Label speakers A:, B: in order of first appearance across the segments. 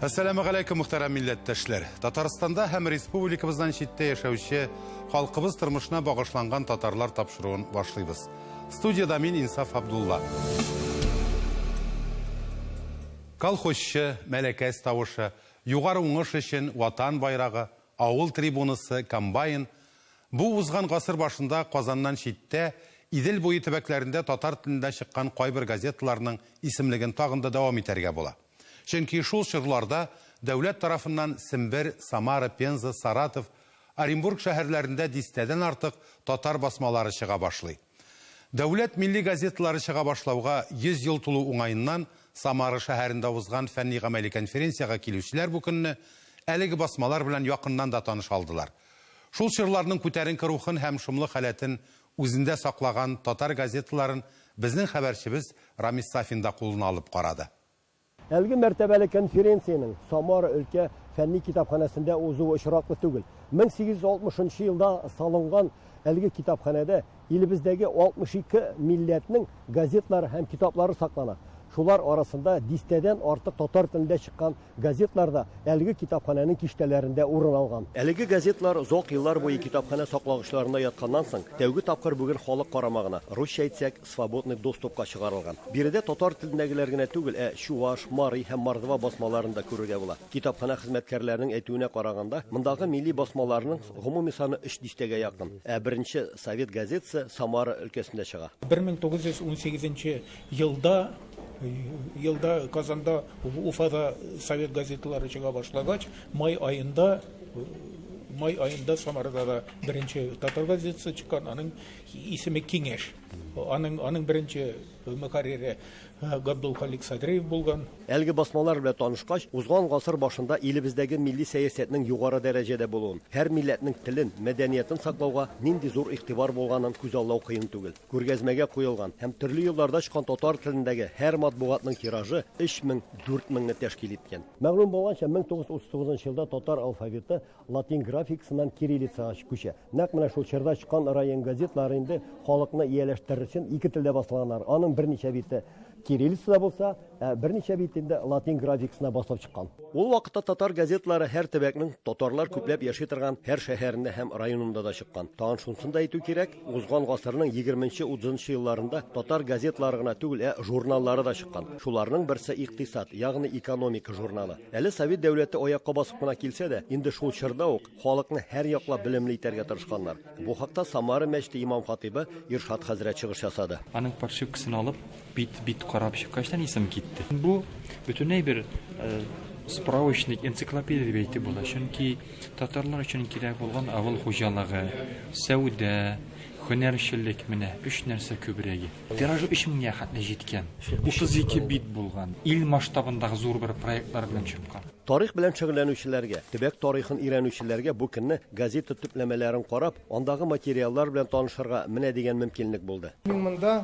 A: Әссәламегаләйкүм, мөхтәрәм милләттәшләр! Татарстанда һәм республикабыздан читтә яшәүче халкыбыз тормышына багышланган татарлар тапшыруын башлыйбыз. Студиядә мин Инсаф Абдулла. Колхозчы, Мәләкәс тавышы, Югары уңыш өчен, Ватан байрагы, Авыл трибунасы, Комбайн, Бу узган гасыр башында Казаннан читтә, Идел буе төбәкләрендә татар телендә чыккан кайбер газеталарның исемлеген тагын да дәвам итәргә була. Чөнки шул чорларда дәүләт тарафыннан Сембер, Самара, Пенза, Саратов, Оренбург шәһәрләрендә дистәдән артык татар басмалары чыга башлый. Дәүләт милли газеталары чыга башлауга 100 ел тулу уңаеннан Самара шәһәрендә узган фәнни-гамәли конференциягә килүчеләр бу көнне әлеге басмалар белән якыннан да таныша алдылар. Шул чорларның күтәренке рухын һәм шомлы халәтен үзендә саклаган татар газеталарын безнең хәбәрчебез Рамис Сафин да кулына алып карады.
B: Әлеге мәртәбәле конференциянең Самара өлкә фәнни китапханәсендә узуы очраклы түгел. 1860 нчы елда салынган әлеге китапханәдә илебездәге 62 милләтнең газетлары һәм китаплары саклана. Шулар арасында дистәдән артык татар телендә чыккан Газетлар да әлеге китапханәнең киштәләрендә урын алган. Әлеге газетлар озак еллар буе китапханә саклагычларында ятканнан соң, тәүге тапкыр бүген халык карамагына, русча әйтсәк, свободный доступка чыгарылган. Биредә татар телендәгеләр генә түгел, ә чуваш, мари һәм мордва басмаларын да күрергә була. Китапханә хезмәткәрләренең әйтүенә караганда, мондагы милли басмаларның гомуми саны өч дистәгә якын. Ә беренче совет газетасы Самара өлкәсендә чыга.
C: 1918 нче елда Елда Казанда, Уфада совет газеталары чыга башлагач, май аенда май аенда Самарада да беренче татар газетасы чыккан, аның исеме Киңәш. Аның аның беренче мөхәррире Габдулхалик Садриев булган.
B: Әлеге басмалар белән танышкач, узган гасыр башында илебездәге милли сәясәтнең югары дәрәҗәдә булуын, һәр милләтнең телен, мәдәниятен саклауга нинди зур игътибар булганын күзаллау кыен түгел. Күргәзмәгә куелган һәм төрле елларда чыккан татар телендәге һәр матбугатның тиражы 3000, 4000 не тәшкил иткән. Мәгълүм булганча, 1939 нчы елда татар алфавиты латин графикасыннан кириллицага күчә. Нәкъ менә шул чорда чыккан район газетлары инде халыкны ияләштерер өчен ике телдә басылганнар. Аның берничә бите кириллицада булса, ә берничә бит инде латин графикасына басылып чыккан. Ул вакытта татар газетлары һәр төбәкнең татарлар күпләп яши торган һәр шәһәрендә һәм районында да чыккан. Тагын шунысын да әйтү кирәк, узган гасырның егерменче-утызынчы елларында татар газетлары гына түгел, ә журналлары да чыккан. Шуларның берсе Икътисад, ягъни экономика журналы. Әле Совет дәүләте аякка басып кына килсә дә, инде шул чорда ук халыкны һәрьяклап белемле итәргә тырышканнар. Бу хакта Самара мәчете имам-хатыйбы Иршат хәзрәт чыгыш ясады.
D: Аның подшивкасын алып, бит-бит карап чыккачтан исем китте. Бу бөтенләй бер справочник, энциклопедия дип әйтеп була. Чөнки татарлар өчен кирәк булган авыл хуҗалыгы, сәүдә, һөнәрчелек менә өч нәрсә күбрәге. Тиражы 3 меңгә хәтле җиткән. 32 бит булган. Ил масштабындагы зур бер проектлар белән чыккан.
B: Тарих белән шөгыльләнүчеләргә, төбәк тарихын өйрәнүчеләргә бу көнне газета төпләмәләрен карап, андагы материаллар белән танышырга менә дигән мөмкинлек булды.
E: Мин монда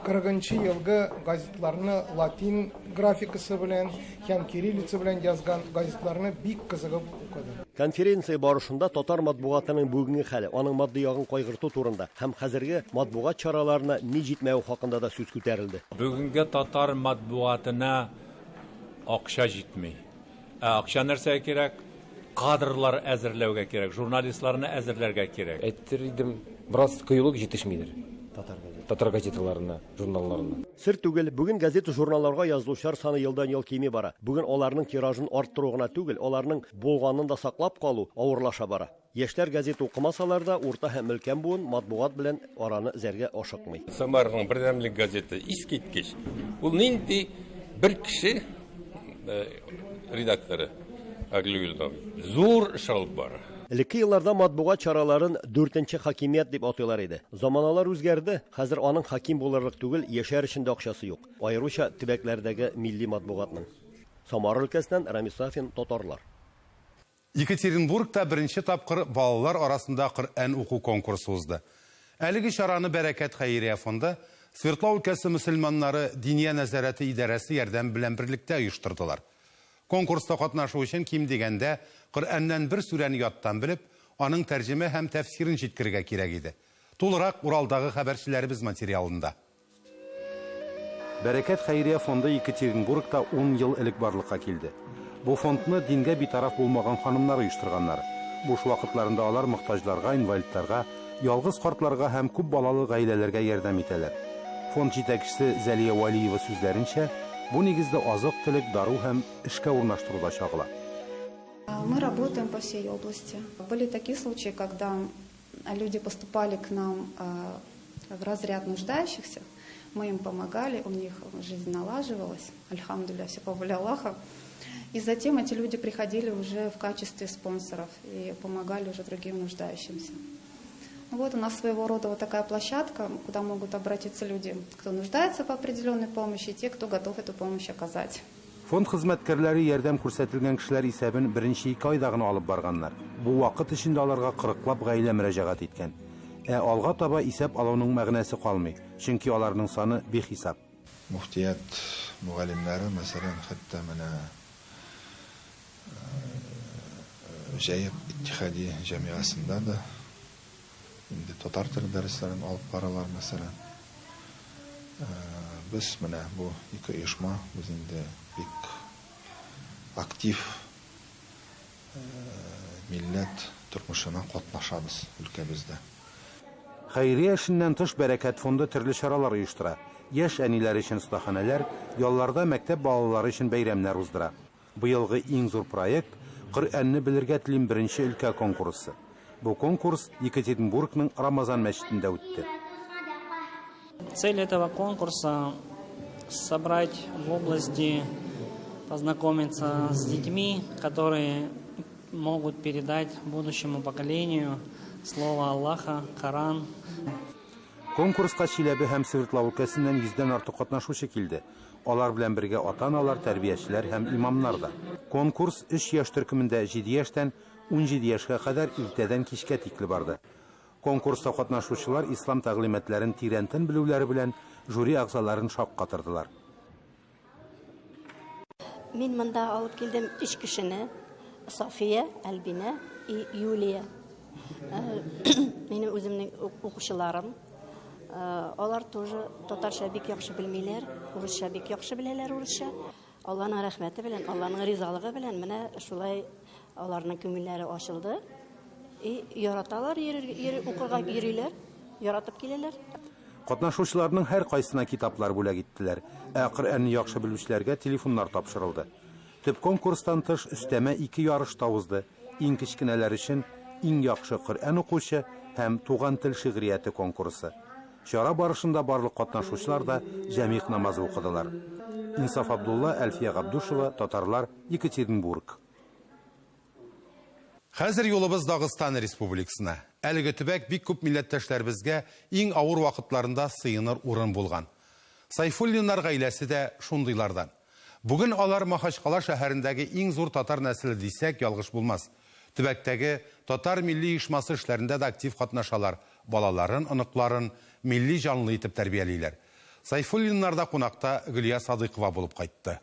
E: 40 нчы елгы газетларны латин графикасы белән һәм кириллица белән язган газетларны бик кызыгып укыдым.
B: Конференция барышында татар матбугатының бүгенге хәле, аның матди ягын кайгырту турында һәм хәзерге матбугат чараларына ни җитмәве хакында да сүз күтәрелде.
F: Бүгенге татар матбугатына Акча җитми. Ә акча нәрсәгә кирәк? Кадрлар әзерләүгә кирәк, журналистларны әзерләргә кирәк.
G: Әйтер идем, бераз кыюлык җитешмидер татар газеталарына, журналларына.
B: Сер түгел, бүген газета-журналларга язылучылар саны елдан-ел кими бара. Бүген аларның тиражын арттыру гына түгел, аларның булганын да саклап калу авырлаша бара. Яшьләр газета укымасалар да, урта һәм өлкән буын матбугат белән араны өзәргә ашыкмый.
H: Самараның Бердәмлек газеты искиткеч. Ул нинди бер кеше редакторы Аглигулов зур эш алып бара.
B: Элекке елларда матбугат чараларын дүртенче хакимият дип атыйлар иде. Заманалар үзгәрде, хәзер аның хаким булырлык түгел, яшәр өчен дә акчасы юк. Аеруча төбәкләрдәге милли матбугатның. Самара өлкәсеннән Рамис Сафин, Татарлар.
A: Екатеринбургта беренче тапкыр балалар арасында Коръән уку конкурсы узды. Әлеге чараны Бәрәкәт хәйрия фонды, Свердлау өлкәсе мөселманнары Диния нәзарәте идарәсе ярдәме белән берлектә оештырдылар. Конкурста катнашу өчен ким дигәндә Коръәннән бер сүрәне яттан белеп, аның тәрҗемә һәм тәфсирен җиткерергә кирәк иде. Тулырак Уралдагы хәбәрчеләребез материалында. Бәрәкәт хәйрия фонды Екатеринбургта ун ел элек барлыкка килде. Бу фондны дингә битараф булмаган ханымнар оештырганнар. Буш вакытларында алар мохтаҗларга, инвалидларга, ялгыз картларга һәм күп балалы гаиләләргә ярдәм итәләр. Фонд җитәкчесе Зәлия Вәлиева сүзләренчә, бу нигездә азык-төлек, дару һәм эшкә урнаштыруда чагыла.
I: Мы работаем по всей области. Были такие случаи, когда люди поступали к нам в разряд нуждающихся, мы им помогали, у них жизнь налаживалась, альхамдулилля, все по воле Аллаха. И затем эти люди приходили уже в качестве спонсоров и помогали уже другим нуждающимся. Ну вот у нас своего рода вот такая площадка, куда могут обратиться люди, кто нуждается по определенной помощи, и те, кто готов эту помощь оказать.
A: Фонд хезмәткәрләре ярдәм күрсәтелгән кешеләр исәбен беренче ике айда гына алып барганнар. Бу вакыт эчендә аларга кырыклап гаилә мөрәҗәгать иткән. Ә алга таба исәп алуның мәгънәсе калмый, чөнки аларның саны бихисап.
J: Мөфтият мөгаллимнәре, мәсәлән, хәтта менә Җаек иттихади җәмигасында да инде татар теле дәресләрен алып баралар, мәсәлән. Без менә бу ике оешма, без инде бик актив милләт тормышына катнашабыз өлкәбездә.
A: Хәйрия эшеннән тыш Бәрәкәт фонды төрле чаралар оештыра. Яшь әниләр өчен остаханәләр, ялларда мәктәп балалары өчен бәйрәмнәр уздыра. Быелгы иң зур проект, Коръәнне белергә телим беренче өлкә конкурсы. Бу конкурс Екатеринбургның Рамазан мәчетендә үтте.
K: Цель этого конкурса собрать в области, познакомиться с детьми, которые могут передать будущему поколению слово Аллаха, Коран.
A: Конкурска Чиләбе һәм Свердлау өлкәсеннән йөздән артык катнашучы килде. Алар белән бергә ата-аналар, тәрбиячеләр һәм имамнар да. Конкурс өч яшь төркемендә җиде яшьтән 17 яшькә кадәр иртәдән кичкә тикле барды. Конкурста катнашучылар ислам тәгълиматларын тирәнтен белүләре белән жюри әгъзаларын шаккатырдылар.
L: Мин монда алып килдем өч кешене. София, Альбина и Юлия. Минем үземнең укучыларым. Алар тоже татарча бик яхшы белмиләр, урысча бик яхшы беләләр урысча. Алланың рәхмәте белән, Алланың ризалыгы белән менә шулай аларның күңелләре ачылды. И яраталар йөрер, укырга йөриләр, яратып киләләр.
A: Катнашучыларның һәркайсына китаплар бүләк иттеләр, ә Коръәнне яхшы белүчеләргә телефоннар тапшырылды. Төп конкурстан тыш өстәмә ике ярыш та узды, иң кечкенәләр өчен Иң яхшы Коръән укучы һәм Туган тел шигърияте конкурсы. Чара барышында барлык катнашучылар да җәмигъ намазы укыдылар. Инсаф Абдулла, Әлфия Габдушева, Татарлар, Екатеринбург. Хәзер юлыбыз Дагыстан Республикасына. Әлеге төбәк бик күп милләттәшләребезгә иң авыр вакытларында сыеныр урын булган. Сайфуллиннар гаиләсе дә шундыйлардан. Бүген алар Махачкала шәһәрендәге иң зур татар нәселе дисәк, ялгыш булмас. Төбәктәге татар милли оешмасы эшләрендә дә актив катнашалар, балаларын, оныкларын милли җанлы итеп тәрбиялиләр. Сайфуллиннарда кунакта Гөлия Садыйкова булып кайтты.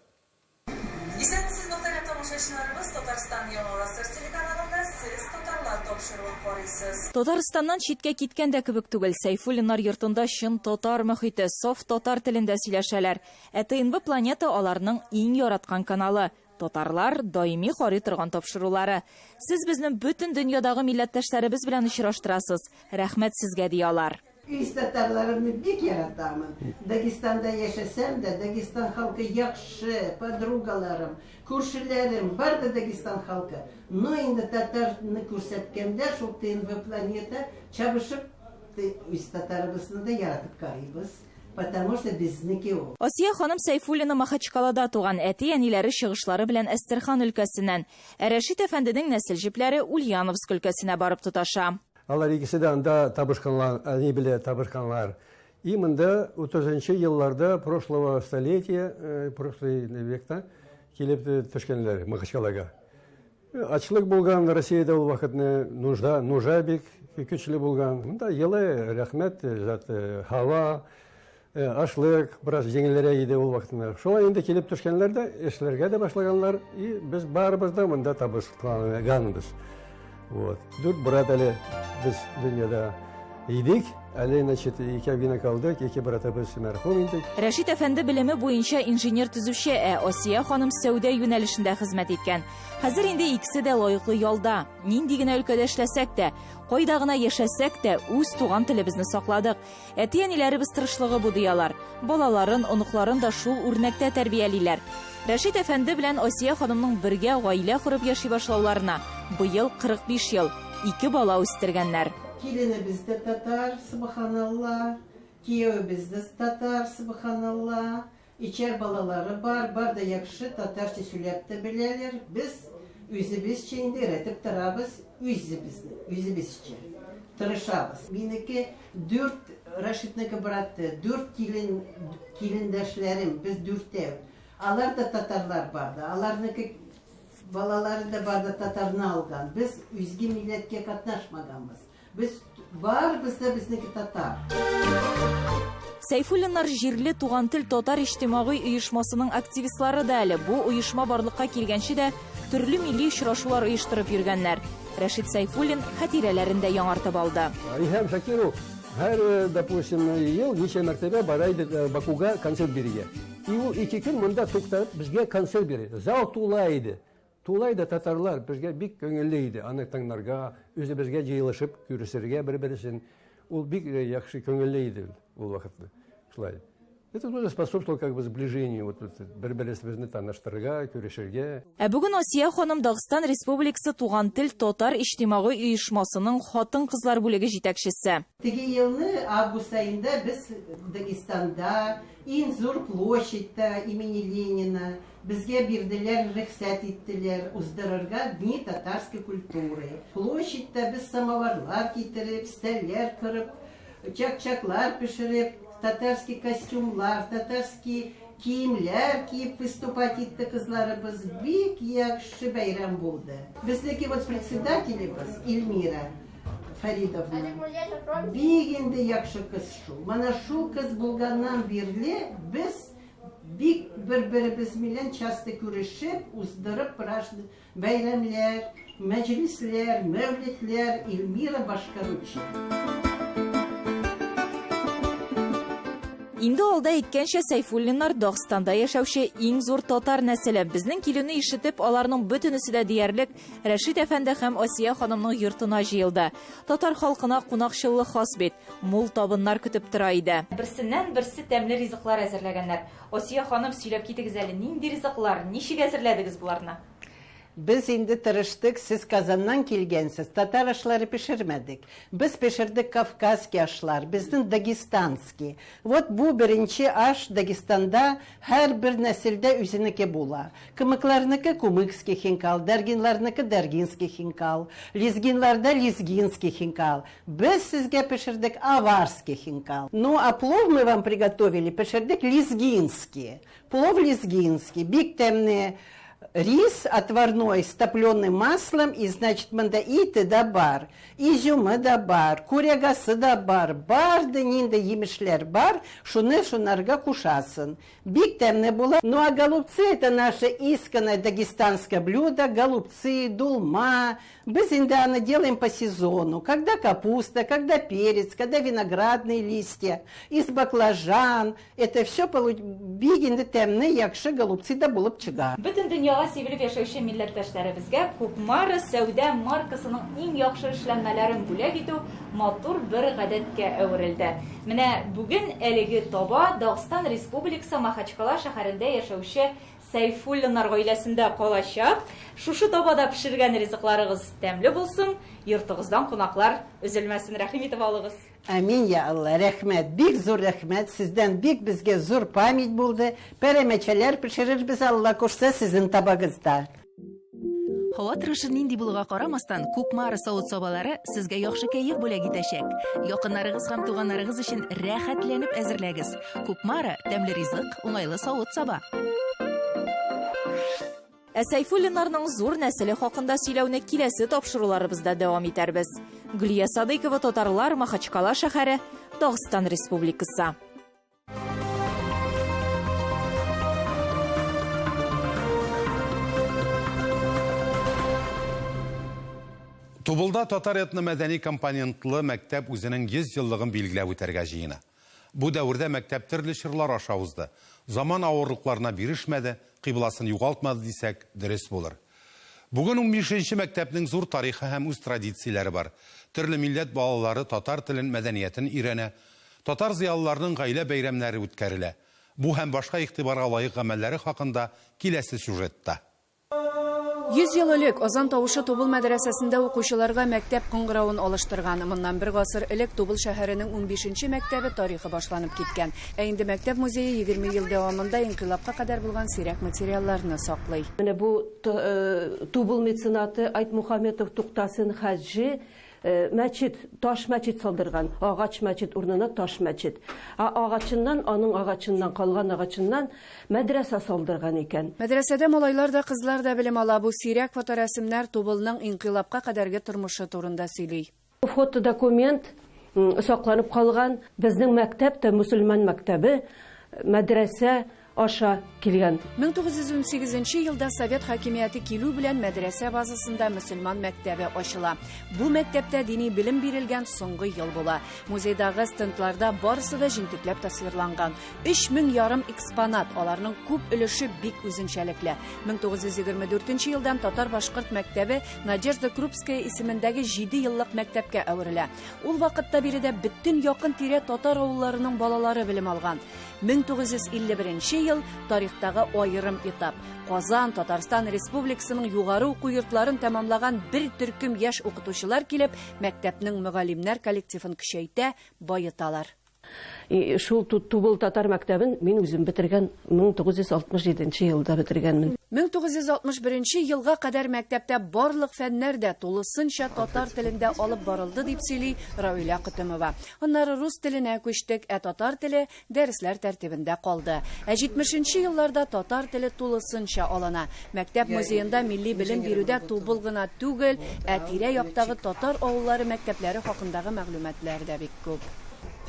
M: Исәнмесез, мөхтәрәм тамашачыларыбыз! Татарстан Яңа гасыр телеканалында сез Татарлар тапшыруын карыйсыз.
N: Татарстаннан читкә киткән дә кебек түгел. Сәйфуллиннар йортында чын татар мохите, саф татар телендә сөйләшәләр. Ә ТНВ Планета аларның иң яраткан каналы. Татарлар даими карый торган тапшырулары. Сез безне бөтен дөньядагы милләттәшләребез белән очраштырасыз. Рәхмәт сезгә, ди алар.
O: Үз татарларымны бик яратамын. Дагестанда яшәсәм дә, Дагестан халкы яхшы, подругаларым, күршеләрем, бар да Дагестан халкы. Но инде татарны күрсәткәндә, шул ТНВ Планета чабышып, үз татарыбызны да яратып карыйбыз, потому что безнеке ул.
N: Асия ханым Сәйфуллина Махачкалада туган, әти-әниләре чыгышлары белән Әстерхан өлкәсеннән. Ә Рәшит әфәнденең нәсел җепләре Ульяновск өлкәсенә барып тоташа.
P: Алар икесе дә анда табышканлар, әни белә табышканлар. И монда 30 елларда прошлого столетия, э, прошлый векта килеп төшкәннәр Махачкалага. Ачлык булган Россиядә ул вакытны, нужда, нужа бик көчле булган. Монда елы, рәхмәт, зат, һава, Ашлык бераз җиңелрәк иде ул вакытны. Шулай инде килеп төшкәннәр дә, эшләргә дә башлаганнар, и без барыбыз да монда табышканбыз. Вот. Дүрт брат әле без дөньяда. Идек, әле, значит, икәү генә калдык, ике братыбыз мәрхүм инде.
N: Рәшит әфәнде белеме буенча инженер-төзүче, ә Асия ханым сәүдә юнәлешендә хезмәт иткән. Хәзер инде икесе дә лаеклы ялда. Нинди генә өлкәдә эшләсәк тә, кайда гына яшәсәк тә, үз туган телебезне сакладык. Әти-әниләребез тырышлыгы бу, ди алар. Балаларын, оныкларын да шул үрнәктә тәрбиялиләр. Рәшит әфәнде белән Асия ханымның бергә гаилә корып яши башлауларына быел 45 ел. Ике бала үстергәннәр.
O: Киленебез дә татар, сөбханалла, киявебез дә татар, сөбханалла. Өчәр балалары бар, бар да яхшы татарча сөйләп тә беләләр. Без үзебезчә инде өйрәтеп торабыз, үзебезне, үзебезчә тырышабыз. Минеке дүрт, Рәшитнеке браты, дүрт килен, килендәшләрем, без дүртәү. Алар да татарлар бар да, аларныкы балалары да бар да татарны алган. Без үзге милләткә катнашмаганбыз. Без барыбыз да безнеке татар.
N: Сәйфуллиннар җирле Туган тел татар иҗтимагый оешмасының активистлары да әле. Бу оешма барлыкка килгәнче дә төрле милли очрашулар оештырып йөргәннәр. Рәшит Сәйфуллин хатирәләрен дә яңартып алды.
P: Илһам Шакиров һәр, э, допустим, ел ничә мәртәбә бара иде э, Бакуга концерт бирергә. И ул ике көн монда туктап безгә концерт бирде. Зал тула иде. Тулай да татарлар безгә бик күңелле иде аны тыңларга, үзебезгә җыелышып күрешергә бер-бересен. Ул бик э, яхшы күңелле иде ул вакытны. Шулай. Это тоже способствовало как бы сближению, вот, бер-беребезне таныштырырга, күрешергә.
N: Ә бүген Асия ханым Дагыстан Республикасы Туган тел татар иҗтимагый оешмасының хатын-кызлар бүлеге җитәкчесе.
O: Теге елны август аенда без Дагестанда, иң зур площадьта имени Ленина, Безгә бирделәр, рөхсәт иттеләр уздырырга Дни татарской культуры. Площадьта без самоварлар китереп, стәлләр корып, чак-чаклар пешереп, татарский костюмлар, татарский киемләр киеп выступать итте кызларыбыз. Бик яхшы бәйрәм булды. Безнеке вот председателебез Эльмира Фәридовна бик инде яхшы кыз шул. Менә шул кыз булганнан бирле без Бик бер-беребез белән часто күрешеп, уздырып праздник, бәйрәмләр, мәҗлесләр, мәүледләр, Эльмира башкаручы.
N: Инде алда әйткәнчә, Сәйфуллиннар Дагстанда яшәүче иң зур татар нәселе. Безнең килүне ишетеп, аларның бөтенесе дә диярлек Рәшит әфәнде һәм Асия ханымның йортына җыелды. Татар халкына кунакчыллык хас бит. Мул табыннар көтеп тора иде. Берсеннән берсе тәмле ризыклар әзерләгәннәр. Асия ханым, сөйләп китегез әле, нинди ризыклар, ничек әзерләдегез боларны?
O: Без инде тырыштык, сез Казаннан килгәнсез, татар ашлары пешермәдек. Без пешердек кавказский ашлар, безнең дагестанский. Вот бу беренче аш Дагестанда һәрбер нәселдә үзенеке була. Кымыкларныкы кумыкский хинкал, даргинларныкы даргинский хинкал, лезгинларда лезгинский хинкал. Без сезгә пешердек аварский хинкал. Ну, а плов мы вам приготовили, пешердек лезгинский. Плов лезгинский, бик тәмле рис отварной с топленым маслом, и, значит, монда ите дә бар, изюмы да бар, курягасы да бар, бар да нинди йимешләр бар, шуны шунарга кушасын. Бик тәмле була. Ну, а голубцы это наше исконное дагестанское блюдо, голубцы, дулма, Без инде аны делаем по сезону, когда капуста, когда перец, когда виноградные листья, из баклажан, это все бик инде тәмле, яхшы голубцы да булып чыга.
N: Бөтен дөньяга сибелеп яшәүче милләттәшләребезгә Кукмара сәүдә маркасының иң яхшы эшләнмәләрен бүләк итү матур бер гадәткә әверелде. Менә бүген әлеге таба Дагстан Республикасы Махачкала шәһәрендә яшәүче Сәйфуллиннар гаиләсендә калачак. Шушы табада пешергән ризыкларыгыз тәмле булсын, йортыгыздан кунаклар өзелмәсен. Рәхим итеп алыгыз.
O: Амин, я Алла, рәхмәт, бик зур рәхмәт, сездән бик безгә зур память булды, пәрәмәчәләр пешерербез, Алла кушса, сезнең табагызда.
M: Һава торышы нинди булуга карамастан, Кукмара савыт-сабалары сезгә яхшы кәеф бүләк итәчәк. Якыннарыгыз һәм туганнарыгыз өчен рәхәтләнеп әзерләгез. Кукмара, тәмле ризык, уңайлы савыт-саба.
N: Ә Сәйфуллиннарның зур нәселе хакында сөйләүне киләсе тапшыруларыбызда дәвам итәрбез. Гөлия Садыйкова, Татарлар, Махачкала шәһәре, Дагыстан Республикасы.
A: Тубылда татар этномәдәни компонентлы мәктәп үзенең 100 еллыгын билгеләп үтәргә җыена. Бу дәвердә мәктәп төрле чорлар аша узды. Заман авырлыкларына бирешмәде, кыйбласын югалтмады дисәк, дөрес булыр. Бүген унбишенче мәктәпнең зур тарихы һәм үз традицияләре бар. Төрле милләт балалары татар телен, мәдәниятен өйрәнә. Татар зыялыларының гаилә бәйрәмнәре үткәрелә. Бу һәм башка игътибарга лаек гамәлләре хакында киләсе сюжетта.
Q: 100 ел элек азан тавышы Тубыл мәдрәсәсендә укучыларга мәктәп кыңгыравын алыштырган. Моннан бер гасыр элек Тубыл шәһәренең унбишенче мәктәбе тарихы башланып киткән. Ә инде мәктәп музее 20 ел дәвамында инкыйлабка кадәр булган сирәк материалларны саклый.
R: Менә бу Тубыл меценаты Айтмухаметов Туктасын хаҗи Мәчет, таш мәчет салдырган. Агач мәчет урынына таш мәчет. Ә агачыннан, аның агачыннан, калган агачыннан мәдрәсә салдырган икән.
Q: Мәдрәсәдә малайлар да, кызлар да белем ала. Бу сирәк фоторәсемнәр Тубылның инкыйлабка кадәрге тормышы турында сөйли.
R: Фотодокумент сакланып калган. Безнең мәктәп тә мөселман мәктәбе, мәдрәсә аша килгән.
Q: 1918 нче елда совет хакимияте килү белән мәдрәсә базасында мөселман мәктәбе ачыла. Бу мәктәптә дини белем бирелгән соңгы ел була. Музейдагы стендларда барысы да җентекләп тасвирланган. Өч мең ярым экспонат, аларның күп өлеше бик үзенчәлекле. 1924 нче елдан татар-башкорт мәктәбе Надежда Крупская исемендәге җиде еллык мәктәпкә әверелә. Ул вакытта биредә бөтен якын-тирә татар авылларының балалары белем алган. 1951 нче ел, тарихтагы аерым этап. Казан, Татарстан Республикасының югары уку йортларын тәмамлаган бер төркем яшь укытучылар килеп, мәктәпнең мөгаллимнәр коллективын көчәйтә, баеталар.
R: Шул Тубыл татар мәктәбен мин үзем бетергән, 1967 нче елда бетергәнмен.
Q: 1961 нче елга кадәр мәктәптә барлык фәннәр дә тулысынча татар телендә алып барылды, дип сөйли Равилә Котымова. Аннары рус теленә күчтек, ә татар теле дәресләр тәртибендә калды. Ә 70 нче елларда татар теле тулысынча алына. Мәктәп музеенда милли белем бирүдә Тубыл гына түгел, ә тирә-яктагы татар авыллары мәктәпләре хакындагы мәгълүматлар да бик күп.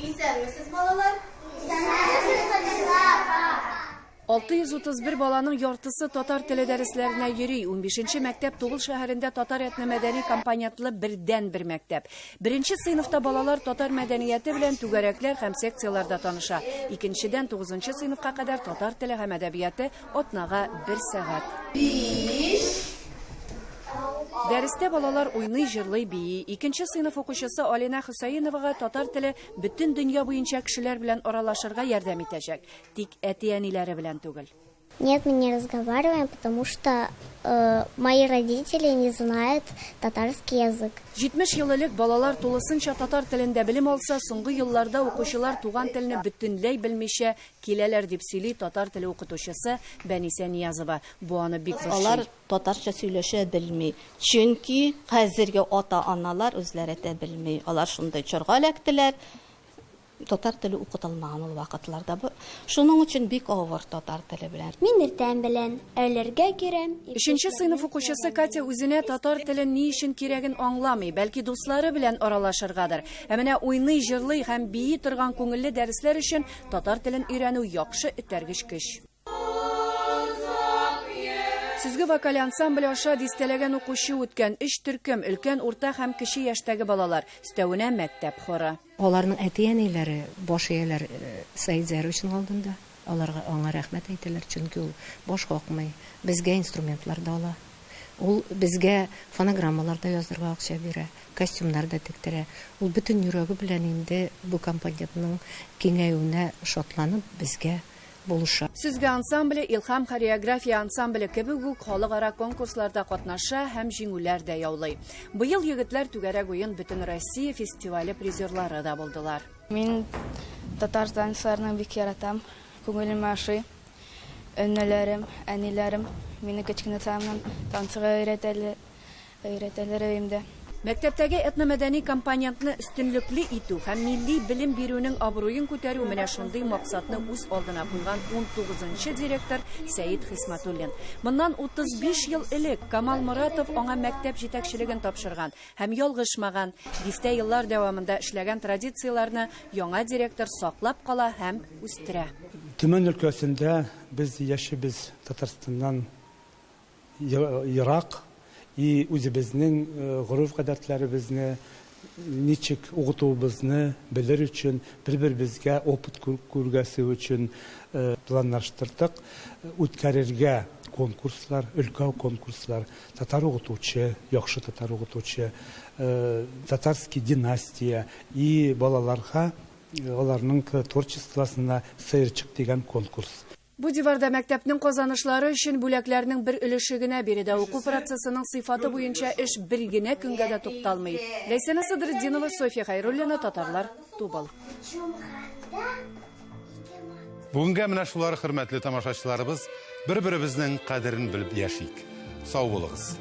S: Исәнмесез, балалар! Исәнмесез, апа!
Q: 631 баланың яртысы татар теле дәресләренә йөри. Унбишенче мәктәп Тубыл шәһәрендә татар этномәдәни компонентлы бердәнбер мәктәп. Беренче сыйныфта балалар татар мәдәнияте белән түгәрәкләр һәм секцияләрдә таныша. Икенчедән тугызынчы сыйныфка кадәр татар теле һәм әдәбияты атнага бер сәгать.
S: Биш.
Q: Дәрестә балалар уйный, җырлый, бии. Икенче сыйныф укучысы Алинә Хөсәеновага татар теле бөтен дөнья буенча кешеләр белән аралашырга ярдәм итәчәк. Тик әти-әниләре белән түгел.
T: Нет, мы не разговариваем, потому что мои родители не знают татарский язык.
Q: 70 ел элек балалар тулысынча татар телендә белем алса, соңгы елларда укучылар туган телне бөтенләй белмичә киләләр, дип сөйли татар теле укытучысы Бәнисә Ниязова. Бу аны бик борчый.
L: Алар татарча сөйләшә белми. Чөнки хәзерге ата-аналар үзләре дә белми. Алар шундый чорга эләктеләр. Татар теле укытылмаган ул вакытларда. Бу шуның өчен бик авыр татар теле белән.
T: Мин иртән белән әүләргә керәм.
Q: Өченче сыйныф укучысы Катя үзенә татар теле ни өчен кирәген аңламый, бәлки дуслары белән аралашыргадыр. Ә менә уйный, җырлый һәм бии торган күңелле дәресләр өчен татар телен өйрәнү яхшы этәргеч көч. Сүзге вокаль ансамбле аша дистәләгән укучы үткән, өч төркем, өлкән, урта һәм кече яшьтәге балалар, өстәвенә мәктәп хоры.
U: Аларның әти-әниләре баш ияләр Сәет Зәйровичның алдында, аларга аңа рәхмәт әйтәләр, чөнки ул баш какмый, безгә инструментлар да ала. Ул безгә фонограммалар да яздырырга акча бирә, костюмнар да тектерә. Ул бөтен йөрәге белән инде бу компонентның киңәюенә шатланып, безгә булыша.
Q: Сүзгә ансамбле, Илһам хореография ансамбле кебек үк халыкара конкурсларда катнаша һәм җиңүләр дә яулый. Быел егетләр Түгәрәк уен Бөтенроссия фестивале призерлары да булдылар.
V: Мин татар танцларны бик яратам, күңелемә ошый. Энеләрем, әниләрем мине кечкенә чагымнан танцыга өйрәтәләр. Өйрәтәләр өемдә.
Q: Мәктәптәге этномәдәни компонентны өстенлекле итү һәм милли белем бирүнең абруен күтәрү менә шундый максатны үз алдына куйган унтугызынчы директор Сәет Хисмәтуллин. Моннан 35 ел элек Камал Моратов аңа мәктәп җитәкчелеген тапшырган һәм ялгышмаган. Дистә еллар дәвамында эшләгән традицияләрне яңа директор саклап кала һәм үстерә.
W: Төмән өлкәсендә без яшибез, Татарстаннан Ерак.
C: И үзебезнең гореф-гадәтләребезне ничек укытуыбызны белер өчен, бер-беребезгә опыт күргәсе өчен планлаштырдык үткәрергә конкурслар, өлкә конкурслар, татар укытучы, яхшы татар укытучы, татарский династия и балаларга аларның творчествосына сыерчык дигән конкурс.
Q: Бу диварда мәктәпнең казанышлары өчен бүләкләрнең бер өлеше генә. Биредә уку процессының сыйфаты буенча эш бер генә көнгә дә тукталмый. Ләйсәнә Садретдинова, Софья Хәйруллина, Татарлар, Тубал.
A: Бүгенгә менә шулар, хөрмәтле тамашачыларыбыз, бер-беребезнең кадерен белеп яшик. Сау булыгыз.